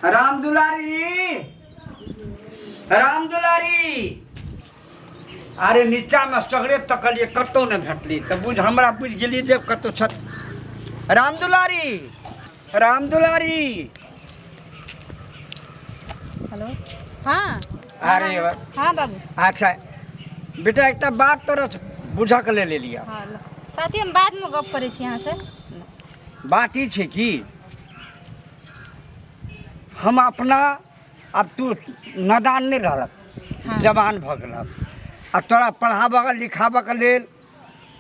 राम दुलारी, राम दुलारी। अरे नीचामे सगरे तकलियै, कतहु नहि भेटली। तऽ बुझ हमरा बुझि गेलियै जे कतहु छत। राम दुलारी, राम दुलारी। हेलो, हाँ। अरे हाँ बाबू। अच्छा बेटा, एकटा बात तोरा बुझऽके लेल एलियै। हाँ, साथी, हम बादमे गप करै छी अहाँसँ। बात ई छै कि हम अपना आब तू नदान नहि रहलक। जवान भऽ गेलक आ तोरा पढ़ाबऽ लिखाबऽके लेल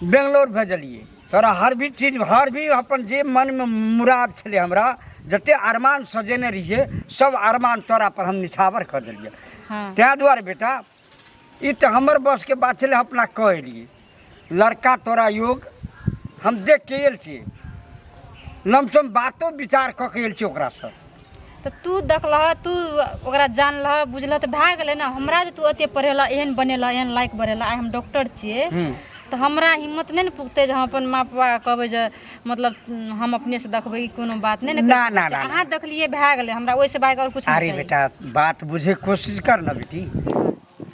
बेंगलोर भेजलियै। तोरा हर भी चीज, हर भी अपन जे मनमे मुराद छलै, हमरा जते अरमान सजेने रहियै, सब अरमान तोरा पर हम निछावर कऽ देलियै। ताहि दुआरे बेटा, ई तऽ हमर बसके बात छलै, हम अपना कऽ एलियै। लड़का तोरा योग हम देख के आयल छी, लमसम बातो विचार कऽ के आयल छी ओकरासँ। तऽ तू देखलह, तू ओकरा जानलह बुझलह, तऽ भए गेलै ने। हमरा जे तू एते पढ़ेलह, एहन बनेलह, एहन लायक बनेलह, आइ हम डॉक्टर छियै, तऽ हमरा हिम्मत नहि ने पुगतै जे हम अपन माँ पापाके कहबै जे मतलब हम अपनेसँ देखबै। ई कोनो बात नहि ने कहि ना, सकै ना, छियै। ना, ना। अहाँ देखलियै, भए गेलै। हमरा ओहिसँ बाइक आओर किछु नहि अरे चाही। बेटा, बात बुझैके कोशिश कर ने बेटी।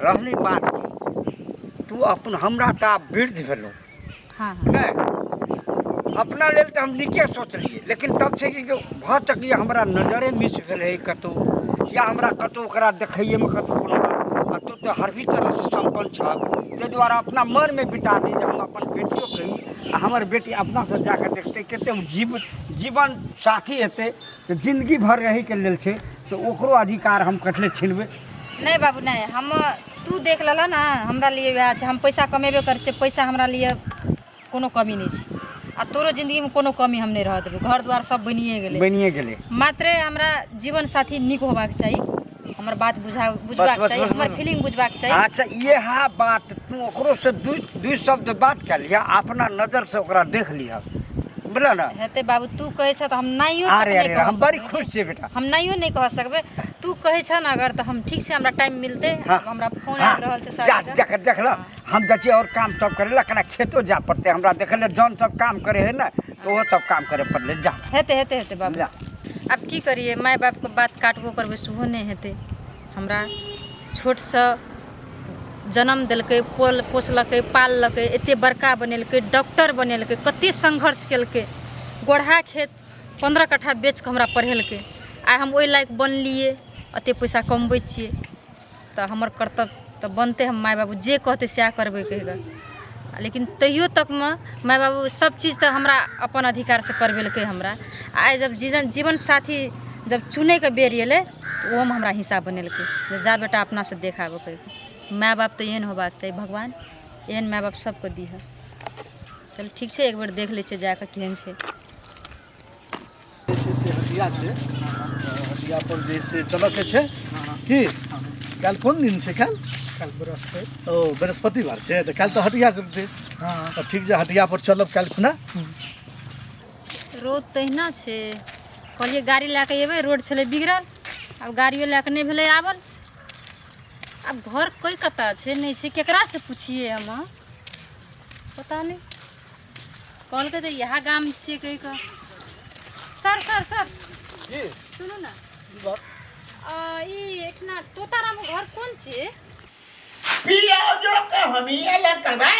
रहलै बात की, तू अपन हमरा तऽ आब वृद्ध भेलहुँ। हाँ हाँ नहि, अपना लेल तऽ हम नीके सोचलियै, लेकिन तब छै कि भऽ सकैए हमरा नजरे मिस भेल है कतहु, या हमरा कतहु ओकरा देखैएमे कतहु कोनो बात। आ तू तऽ हर भी तरहसँ सम्पन्न छह, ताहि दुआरे अपना मनमे विचार ली जे हम अपन बेटियो कही आ हमर बेटी अपनासँ जाकऽ देखतै। कतेक जीवन साथी हेतै तऽ जिन्दगी भर रहैके लेल छै, तऽ ओकरो अधिकार हम कथी छिनबै? नहि बाबू, नहि। हम तू देख लेलह ने, हमरा लिए वएह छै। हम पैसा कमेबे करै छियै, पैसा हमरा लिए कोनो कमी नहि छै। आ तोरो जिन्दगीमे कोनो कमी हम नहि रहऽ देबै। घर दुआर सब बनिए गेलै। बनिए गेलै। मात्रे हमरा जीवन साथी नीक होबाक चाही, हमर बात बुझबाक बस, चाही, बस, हमर बस। फीलिंग बुझबाक चाही। अच्छा, इएह बात तू ओकरो से दू शब्द बात कर लिह, अपना नजर से ओकरा देख लिह, बुझल ने? हेतै बाबू, तू कहै छह तऽ हम नाइयो तक अरे नहि अरे कह हम बड़ी सकबै। खुश छियै बेटा। हम नाइयो नहि कह सकबै। तू कहै छह ने अगर, तऽ हम ठीक छै, हमरा टाइम मिलतै। हमरा फोन आबि रहल छै जा। सर। देख, देख ल। हम जाइ छियै और काम सब करे ला, कना खेतो जा पड़तै हमरा। देख ले, जौन सब काम करे है ने, तऽ ओहो सब काम करे पड़लै। जा। हेतै, हेतै, हेतै बाबू। जा। आब की करियै? माय बापके बात काटबो करबै सेहो नहि हेतै। हमरा छोटसँ जन्म देलकै, पोसलकै, पाललकै, एते बड़का बनेलकै, डॉक्टर बनेलकै। कते संघर्ष केलकै, गोढ़ा खेत 15 कट्ठा बेच कऽ हमरा पढ़ेलकै। आइ हम ओहि लायक बनलियै, एते पैसा कमबै छियै, तऽ हमर कर्तव्य तऽ बनतै, हम माय बाबू जे कहतै सएह करबै कहि कऽ। लेकिन तैयो तकमे माय बाबू सब चीज तऽ हमरा अपन अधिकारसँ करबेलकै हमरा। आइ जब जीवन जीवन साथी जब चुनैके बेर अयलै, तऽ ओहोमे हमरा हिस्सा बनेलकै जे जा बेटा, अपनासँ देख आबऽ कहि कऽ। माय बाप तऽ एहन होबाक चाही। भगवान एहन माय बाप सबके दिहऽ। चल, ठीक छै, एक बेर देख लै छियै जा कऽ केहन छै। जे छै से हटिया छै, हटिया पर जे से चलऽके छै की? काल्हि कोन दिन छै काल्हि? काल्हि बृहस्पति। ओ, बृहस्पतिवार छै, तऽ काल्हि तऽ हटिया चलतै। हाँ। तऽ ठीक छै, हटिया पर चलब काल्हि खुना। रोड तहिना छै। कहलियै गाड़ी लए कऽ एबै, रोड छलै बिगड़ल। आब गाड़ियो लए कऽ नहि भेलै आबल। आब घर कोइ कतऽ छै, नहि छै, केकरासँ पुछियै हम? पता नहि। कहलकै तऽ इएह गाम छियै कहि कऽ। Sir, sir, sir. की? सुनू ने। की बात? ई एहिठिना तोताराम घर कोन छियै? पियाजो के हम अलग करबै।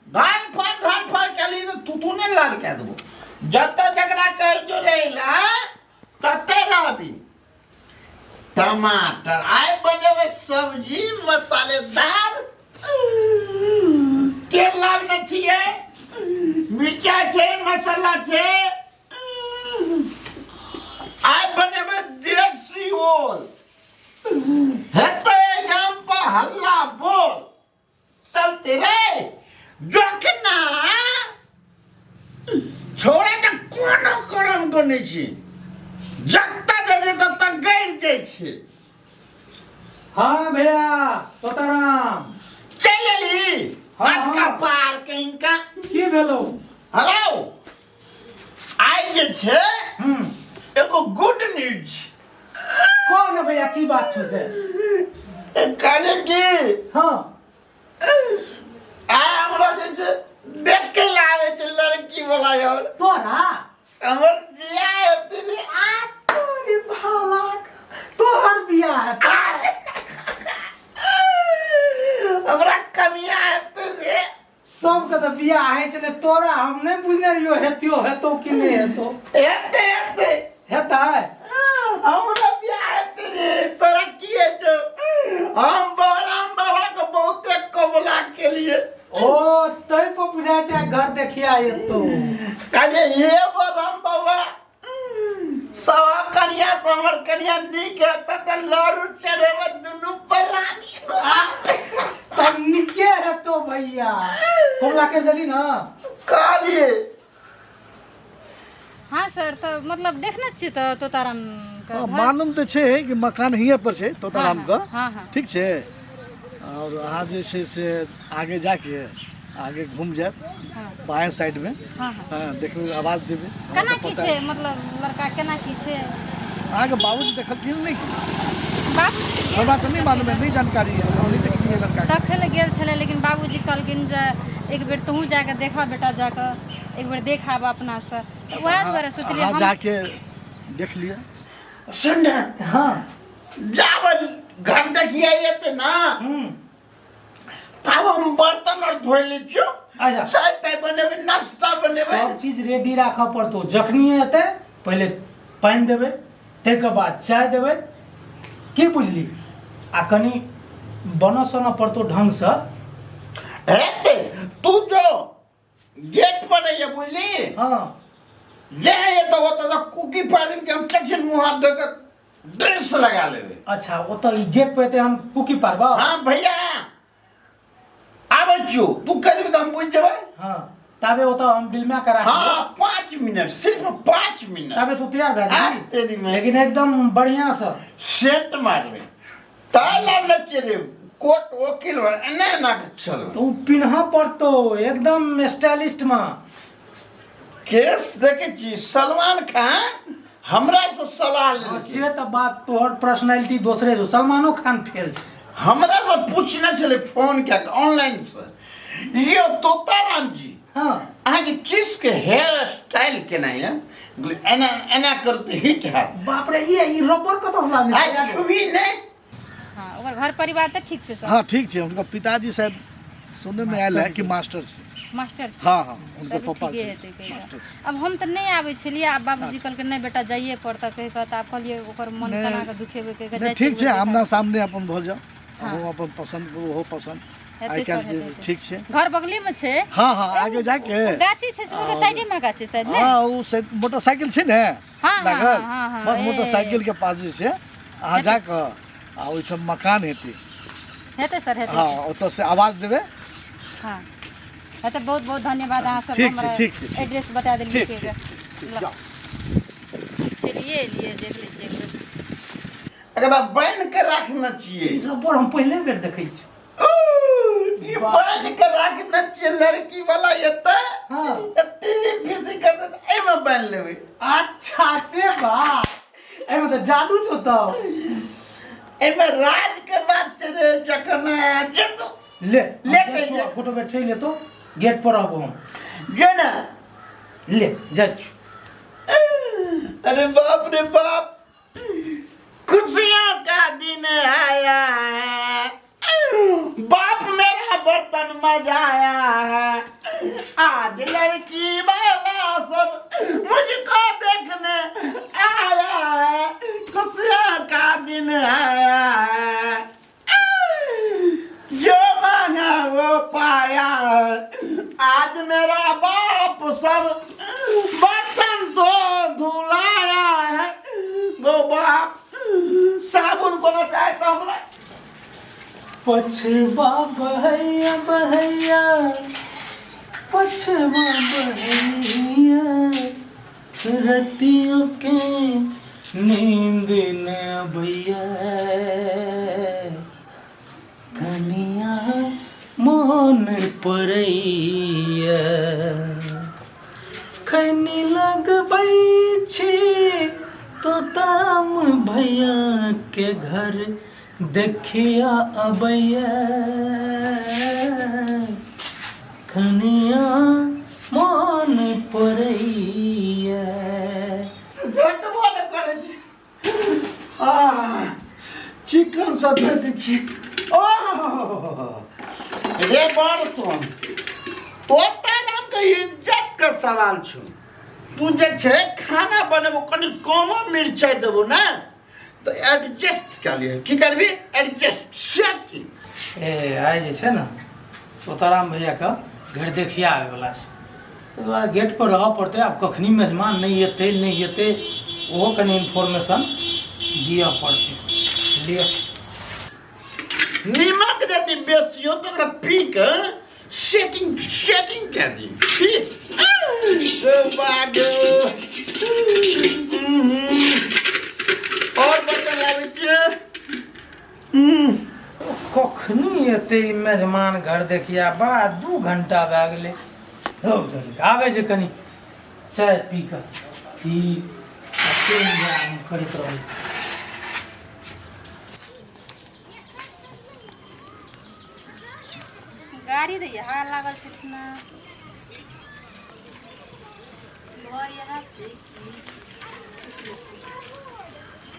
धन फल, धन फल चली तऽ तू नहि लाल कए देबो। जतऽ जकरा कहै छौ रहै लए, ततै रहबी। टमाटर आइ बनेबै सब्जी मसालेदार। तेल लाबने छियै, मिर्चा छै, मसाला छै। आइ बनेबै देसी ओल। हेतै एहि गाम पर हल्ला बोल। चलते रे जखना छोड़ा तऽ कोनो करम के नहि छी, जतऽ जेतै ततऽ गड़ि जाइ छै। हाँ भैया तोताराम। चलि एली? हाँ, अटका हाँ। पार कहीं का। की भेलो? हलो, आइ जे छै एगो गुड न्यूज। कौन भैया, की बात छौ से? कहले की, आइ हमरा जे छै देखे लए आबै छै लड़की वाला यार। तोरा? हमर बियाह हेतै रे। आ तोरी भाला। हेतै। हमरा कनिया हेतै रे। सबके तऽ बियाह होइ छलै, तोरा हम नहि बुझने रहियो हेतियो हेतौ कि नहि हेतौ। हेतै हेतै। हेतै? हमरा बियाह हेतै रे। तोरा की हेतौ? हम बलराम बाबा के बहुते कबुला केलिए। ओ तै पर बुझाइ छै घर देखिया एतौ। कहलिए हे बलराम बाबा, सवा कनिया से हमर कनिया नीक हेतै तऽ लड़ू चढ़ेबै दुनू प्राणी। तब नीके हेतौ भैया। कबुला कर देली ना? कहलिए। हाँ सर, तऽ मतलब देखने छियै तऽ तोताराम के हाँ, घर? मालूम तऽ छै कि मकान हिये पर छै तोताराम के। हाँ, हाँ। ठीक छै। और अहाँ जे छै से आगे जाके आगे घूम जायब। हाँ। बाएं साइड में। हाँ, हाँ। हाँ, देखबै, आवाज देबै। हमरा केना तऽ की पता छै, मतलब लड़का केना की छै? अहाँके बाबूजी देखलखिन नहि की? बाबूजी तऽ गेल। हमरा तऽ नहि मालूम है, नहि जानकारी है, हम नहि देखलियै लड़का के। देखै लए गेल छलै, लेकिन बाबूजी कहलखिन जे एक बेर तोहूँ जाकऽ देखऽ बेटा, जाकऽ एक बेर देख आबऽ अपनासँ। तऽ वएह दुआरे सोचलियै अहाँ हम जाके देख लिअ। सुन ने। हाँ। जाब घर देखिए एतै ना, तब हम बर्तन और धोइ लै छियौ। अच्छा। चाय ताय बनेबै, नाश्ता बनेबै। सब चीज रेडी राखऽ पड़तौ। जखनिए एतै पहिले पानि देबै, ताहिके बाद चाय देबै, की बुझली? आ कनि बनऽ सनऽ पड़तौ ढङ्गसँ। हेतै, तू जो गेट पर रहिए, बुझली? हाँ। जे है तो ओतऽ से कुकी पालिम के हम चचिन मुँह हाथ धो के ड्रेस लगा लेबै। अच्छा, ओतऽ ई गेट पर एतै हम कुकी पारबौ? हाँ भैया, आबै छियौ, तू कहि तऽ हम बुझि जेबै। हाँ, ताबे ओतऽ हम बिलमा करा। हाँ, 5 मिनट, सिर्फ 5 मिनट। ताबे तू तैयार भए आ जेबही। तेरी में। लेकिन एकदम बढ़िआँसँ सेंट मारबै ताइ लाबने छियै रे कोट, वकील बन एना एना के चलबै। तऽ ओ पिन्हऽ पड़तौ एकदम स्टाइलिस्टमे। केस देखै छी, सलमान खान हमरा से सलाह लेलकै। से तऽ बात तोहर पर्सनैलिटी दोसरे छौ, सलमानो खान फेल छै। हमरा से पूछने छलै फोन कए कऽ ऑनलाइन से, यौ तोताराम जी, अहाँके केसके हेयर स्टाइल केना यऽ? एना एना करू तऽ हिट हैत। बाप रे, ई रबर कतऽ से लाबने आइ छुबी नहि। हाँ, ओकर घर परिवार तऽ ठीक छै सब? हाँ, ठीक छै। हुनकर पिताजी शायद सुनने में आयल है कि मास्टर छै। मास्टर छै? हाँ हाँ, हुनकर चलू, पप्पा ठीके छै हेतै कहिया। मास्टर छै। आब हम तऽ नहि आबै छलियै। आब बाबूजी कहलकै नहि बेटा, जाइए पड़तऽ कहि कऽ। तऽ आब कहलियै ओकर मन नहि, केना कऽ दुखेबै कहि कऽ नहि जाइ ठीक छै। छियै। आमना सामने अपन भऽ जाओ। हाँ। अहूँ अपन पसन्द करू, ओहो पसन्द। हेतै आइ सर, काल्हि जे हेतै, हेतै। ठीक छै। घर बगलेमे छै। हाँ, आगे जाके। ओ गाछी छै से ओकर साइडे मे गाछी शायद ने? हाँ, ओ शायद मोटरसाइकिल छै ने हाँ, लागल। हाँ, हाँ, हाँ, बस ए। मोटरसाइकिल के पास जे छै अहाँ जाकऽ आ ओहिठाम मकान हेतै। हेतै सर, हेतै। हाँ, ओतऽ से आवाज देबै। हाँ, हेतै। बहुत बहुत धन्यवाद अहाँ सब। ठीक छै, हमरा ठीक छै, ठीक। एड्रेस बता देलियै। ठीक के ठीक ठीक, ल। जाउ। चलिए एलियै, देख लै छियै एक बेर। एकरा बान्हि के राखने छियै। रबर हम पहिले बेर देखै छी। ई बान्हि के राखने छियै, लड़की वाला एतै टीवी फिसी करतै तऽ एहिमे बान्हि लेबै। अच्छा, से बात। एहिमे तऽ जादू छौ तऽ। एहिमे राज के बात छै रे, जखन जेतौ। ले। ले। हम जाइ छियौ, फोटो बेर चलि एतौ, गेट पर रहबो हम। जो ने। ले, जाइ छी। अरे बाप रे बाप, खुशियों का दिन आया है, बाप मेरा बर्तन मजाया है, आज लड़की वाला सब मुझको देखने आया है, खुशियों का दिन आया है, जो मांगा वो पाया है, आज मेरा बाप सब बर्तन धो धुलाया है। गो बाप, साबुन कोनो चाहे तो हमरा। पछबा बहैया बहैया, पछबा बहैया, रतियों के नींद न अबैया, कनिया मोन पड़ैया, खैनी लगबै छी तोताराम भैया के घर देखिया अबैया, कनिया मोन पड़ैया। भेटबो नहि करै छै। आह, चिकन सब धोइ दै छियै। ओह रे बर्तन तोता राम के इज्जत के सवाल छौ। तू जे छै खाना बनेबो कनि कमो मिरचाइ देबो ने तऽ एडजस्ट कऽ लिहे। की करबी? Adjust setting. ए आइ जे छै ने तोताराम भैयाके घर देखिया आबैवला छै, ताहि दुआरे गेटपर रहऽ पड़तै। आब कखनी मेजमान नहि एतै नहि एतै ओहो कनि इन्फॉर्मेशन दिअ पड़तै। लिअ नीमक यदि बेसी हो तऽ ओकरा पी के सेटिंग सेटिंग कए दी। ठीक बागो और बर्तन लाबै छियै। कखनी एतै ई मेजमान घर देखिया, बड़ा 2 घंटा भए गेलै। हौ तोरी, आबै छै कनि चाय पी कऽ ई आ चलि जाय, हम करैत रहबै। गाड़ी तऽ यहाँ लागल छै ठुना। घर यहाँ छै की?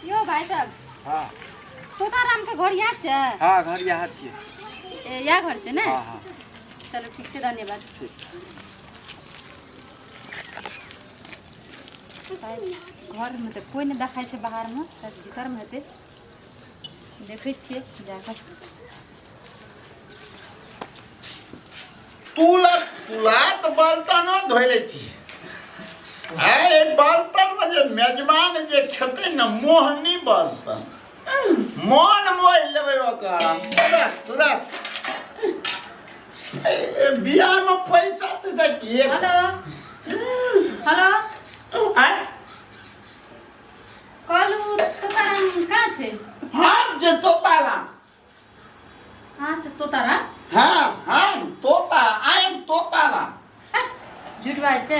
यो भाई साहब। हाँ। तोताराम के घर यहाँ छै? हाँ, घर यहाँ छियै। ए, यहाँ घर छै ने? हाँ, हाँ। चलो ठीक छै, धन्यवाद। ठीक। शायद घरमे तऽ कोइ नहि देखाइ छै बाहरमे, शायद भीतरमे हेतै। देखै छियै जाकऽ। तुला तुला तऽ बर्तनो धोइ लै छियै। आइ बर्तनमे जे मेजबान जे खेतै ने मोहनी बर्तन मन मोहि लेबै ओकर तुरंत तुरंत। बियाहमे पैसा तऽ दै छियै। Hello hello. आँय? कहलू तोताराम कहाँ छै? हम जे तोताराम। कहाँ छै तोताराम? हाँ हम तोता, I am Totaram. झूठ बात छै।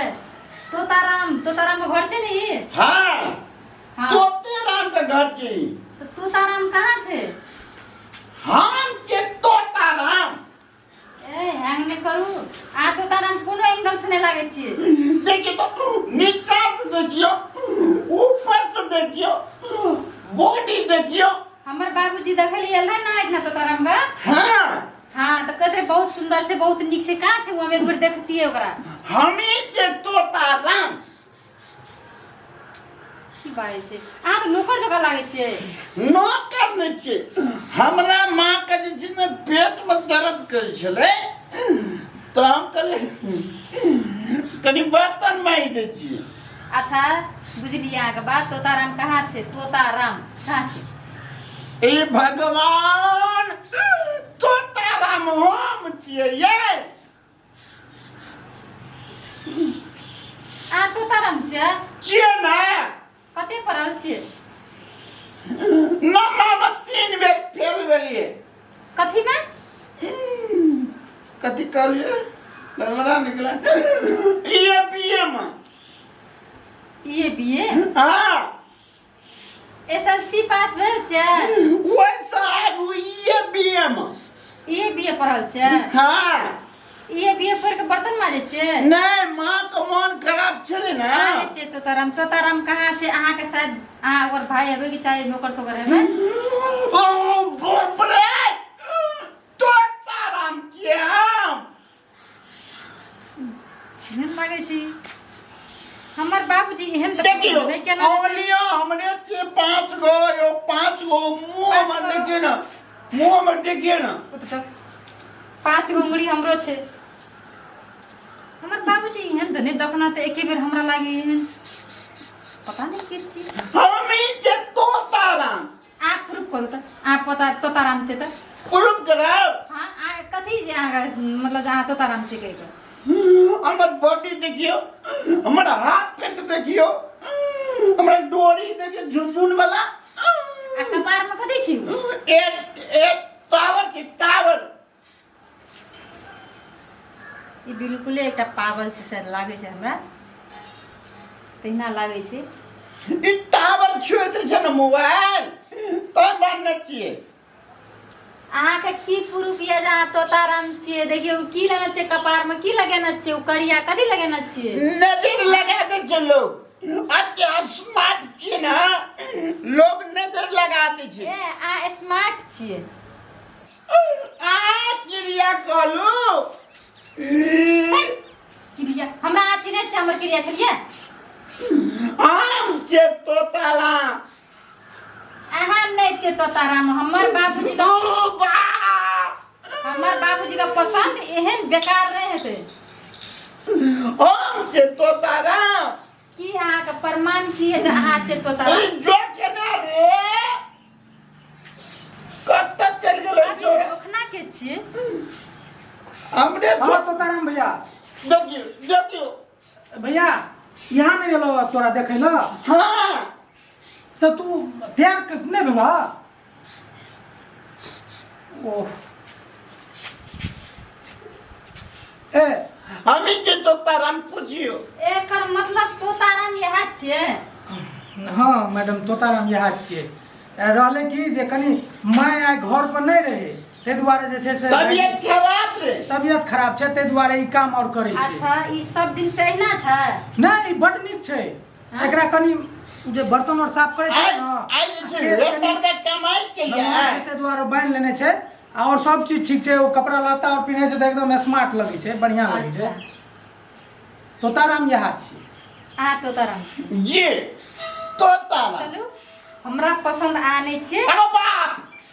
तोताराम, तोताराम के घर छै ने ई? हाँ। हाँ। तोतेराम के घर छै ई। तऽ तोताराम कहाँ छै? हम जे तोताराम। ए हैंग नहि करू, अहाँ तोताराम कोनो एंगल से नहि लागै छियै। देखियौ तऽ नीचा से देखियौ, ऊपर से देखियौ, बॉडी देखियौ। हमर बाबूजी देखै लए आयल रहै ने एकना तोताराम बा। हाँ। हाँ तऽ कहते बहुत सुंदर छै, बहुत नीक छै। कहाँ छै ओ? हम एक बेर देखतियै ओकरा। हमी जे तोताराम। की बाजै छै अहाँ? तऽ नौकर जकाँ लागै छियै। नौकर नहि छियै। हमरा माँ के जे छै ने पेटमे दर्द करै छलै तऽ हम कहलियै कनि बर्तन मारि दै छियै। अच्छा बुझलियै अहाँके बात। तोताराम कहाँ छै? तोताराम कहाँ छै? ए भगवान, तोताराम हम छियै यै। अहाँ तोताराम छियै? छियै ने। कते पढ़ल छियै? नम्बरमे 3 बेर फेल भेलियै। कथीमे? कथी कहलियै? नर्मदा निकला ये बी ए मे। ये बी ए? हाँ। एस एल सी पास भेल छै? वैसा आगू ये बी ए मे। ये बी ए पढ़ल छै? हाँ। ये बी ए पढ़ के बर्तन माजे छै? नहीं, माँ के मन खराब छलै ने। कहाँ छै तोताराम? तोताराम कहाँ छै? अहाँके शायद अहाँ ओकर भाई हेबै कि चाहे नौकर तोकर हेबै। ओ बाप रे, तोताराम छियै हम। एहन लागै छी हमर बाबूजी एहन तऽ देखियौ पसन्द नहि केना हेतै। औलिया हमरे छियै 5 गो, यो 5 गो मुँह पाँच हमर गो। देखियौ ने, मुँह हमर देखियौ ने। ओ तऽ चल, 5 गो उंगली हमरो छै। हमर बाबूजी एहन तऽ नहि देखना तऽ एके बेर हमरा लागे एहन, पता नहि के छी। हम ई जे तोताराम। अहाँ प्रूफ करू तऽ अहाँ पोता तोताराम छै तऽ प्रूफ कराउ। हाँ, अहाँ कथी जे अहाँके मतलब जे अहाँ तोताराम छै कहि कऽ? हमर बॉडी देखियौ, हमर हाफ पेंट देखियौ, हमरा डोरी देखियौ झुनझुन वाला। आ कपारमे कथी छी? एक एक टावर छै, टावर। ई बिल्कुले एकटा पागल छै शायद लागै छै हमरा, तहिना लागै छै। ई टावर छुए दै छै ने मोबाइल तब मानने छियै। अहाँके की प्रूफ यऽ जे अहाँ तोताराम छियै? देखियौ की लगेने छियै कपारमे, की लगेने छियै? ओ करिया कथी लगेने छियै? नजर लगा दै छै लोग। अते स्मार्ट छियै ने, लोग नजर लगा दै छै। ए, अहाँ स्मार्ट छियै। आ क्रिया कहलू। क्रिया हमरा अहाँ चिन्है छियै? हमर क्रिया खेलियै? हम छै तोताला। अहाँ नहि छियै तोताराम। हमर बाबूजी का ओ बा, हमर बाबूजी का पसंद एहन बेकार नहि हेतै। हम छै तोताराम। की अहाँके प्रमाण की है जे अहाँ छियै तोताराम? अरे जो केना रे, कतऽ चलि गेलै चोरा? जोखना के छियै? हमरे। हाँ तोताराम भैया। देखियौ देखियौ। भैया, यहाँ नहीं एलो तोरा देखै ला? हाँ। तऽ तू तैयार नहि भेलह? ओह ए, हमी के तोताराम पूछियो। एकर मतलब तोताराम इएह छियै? हाँ मैडम, तोताराम इएह छियै। रहलै कि जे कनि माय आइ घर पर नहि रहै, ताहि दुआरे जे छै से तबियत खराब रे। तबियत खराब छै, ताहि दुआरे ई काम आओर करै छै। अच्छा, ई सब दिन से एहिना छै? नहि, ई बड्ड नीक छै। एकरा कनि जे बर्तन आओर साफ करै छै आइ ने, आइ जे छै केस कनि वेटर के कमाई के लिए नमहर छै, ताहि दुआरे बान्हि लेने छै। आओर सब चीज ठीक छै। ओ कपड़ा लत्ता आओर पिन्है छै तऽ एकदम स्मार्ट लगै छै, बढ़िआँ लगै छै। अच्छा। तोताराम इएह छियै। अहाँ तोताराम छी? जी, तोताराम। चलू, हमरा पसन्द अहाँ नहि छियै। अरे बाप!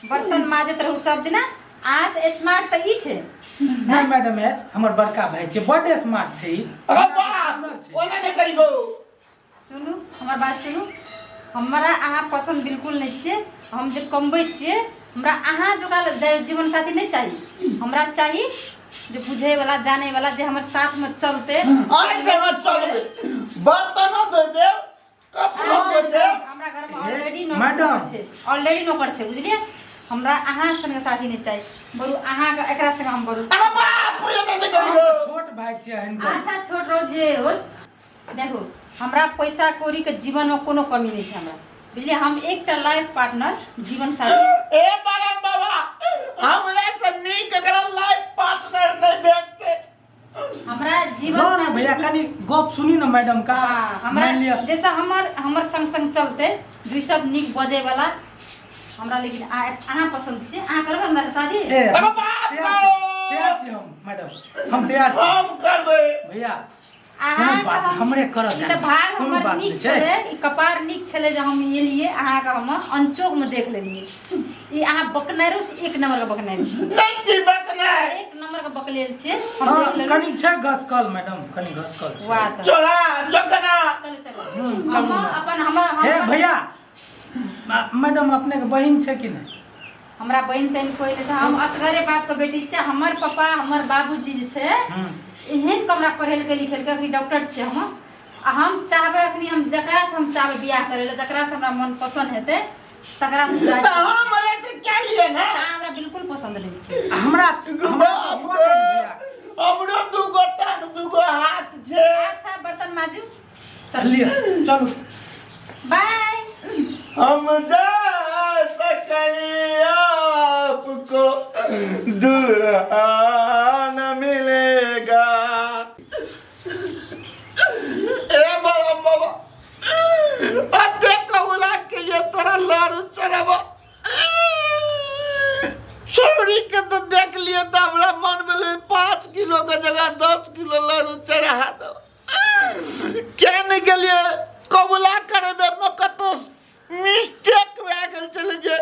बर्तन माजैत रहू सब दिना। अहाँ से स्मार्ट तऽ ई छै। नहि मैडम, हे हमर बड़का भाई छै, बड्ड स्मार्ट छै ई। अरे बाप! सुन्दर छै। ओना नहि करिबो। सुनू, हमर बात सुनू। हमरा अहाँ पसन्द बिल्कुल नहि छियै। हम जे कमबै छियै, हमरा अहाँ जोका जीवन साथी नहि चाही। हमरा चाही जे बुझैवला, जानैवला, जे हमर साथमे चलतै। आइ जगह चलबै, बर्तनो धो देब, कपड़ो धो देब। हमरा घरमे ऑलरेडी मैडम। नौकर छै, ऑलरेडी नौकर छै, बुझलियै? हमरा अहाँ संगे साथी नहि चाही। बरू अहाँके एकरा संगे हम बरू। अरे बाप, एना नहि करिबो। छोट भाई छियै हिनकर। अच्छा, छोट रहो जे होस। देखू, हमरा पैसा कौड़ीके जीवनमे कोनो कमी नहि छै हमरा, बुझलियै? हम एकटा लाइफ पार्टनर, जीवन साथी। ए बरम बाबा, हमरा से नीक एकरा लाइफ पार्टनर नहि भेटतै। हमरा जीवन रह ने साथी भैया, कनि गप सुनी ने मैडम का। हाँ, हमरा मानि लिअ जैसे हमर हमर संग संग चलतै, दुई सब नीक बजै वाला हमरा। लेकिन अहाँ पसन्द छै? अहाँ करबै हमरा शादी? ए, अरे बाप तैयार छी, तैयार छी हम मैडम, हम तैयार छी। हम करबै। भैया, अहाँ कोनो बात नहि, हमरे करऽ ई दे। तऽ भाग कोनो हमर बात नीक नहि छै। छलै, ई कपार नीक छलै जे हम एलियै, अहाँके हम अनचोकमे देख लेलियै। ई अहाँ बकनेरो से एक नंबर के बकनेरो छी। नहि छी बकनाइ। एक नंबर के बकलेल छियै, हम हाँ देख लेलियै। कनि छै घसकल मैडम, कनि घसकल छै। वाह, तऽ चोरा जोकना। चलू चलू। चलू हम ने। अपन हमर हे हमर भैया, मैडम, अपने के बहिन छै कि नहि? हमरा बहिन तहिन कोइ नहि छै। हम असगरे बापके बेटी छियै। हमर पप्पा, हमर बाबूजी जे छै, एहन कऽ हमरा पढ़ेलकै लिखेलकै, अखनी डॉक्टर छियै हम। आ हम चाहबै अखनी, हम जकरासँ हम चाहबै बियाह करै लए, जकरासँ हमरा मन पसन्द हेतै तकरासँ बियाह तऽ करबै। हमरा से क्या लिए ने? अहाँ हमरा बिल्कुल पसन्द नहि छै। हमरा हमरा बाप हुआ रे, नहि भैया। हमरो दूगो टांग दूगो हाथ छै। अच्छा, बर्तन माजू। लिअ, चलू। बाय। हम जा सके आपको दुल्हा न मिलेगा। ए बड़म बाबा, अते कबूला के लिए तोरा लारू चढ़ाबो। छौड़ी के तो देख लिए तो हमरा मन भेलै 5 किलो के जगह 10 किलो लारू चढ़ा दो। क्या नहीं गेलिए कबूला करे में कतौ मिस्टेक भए गेल छलै जे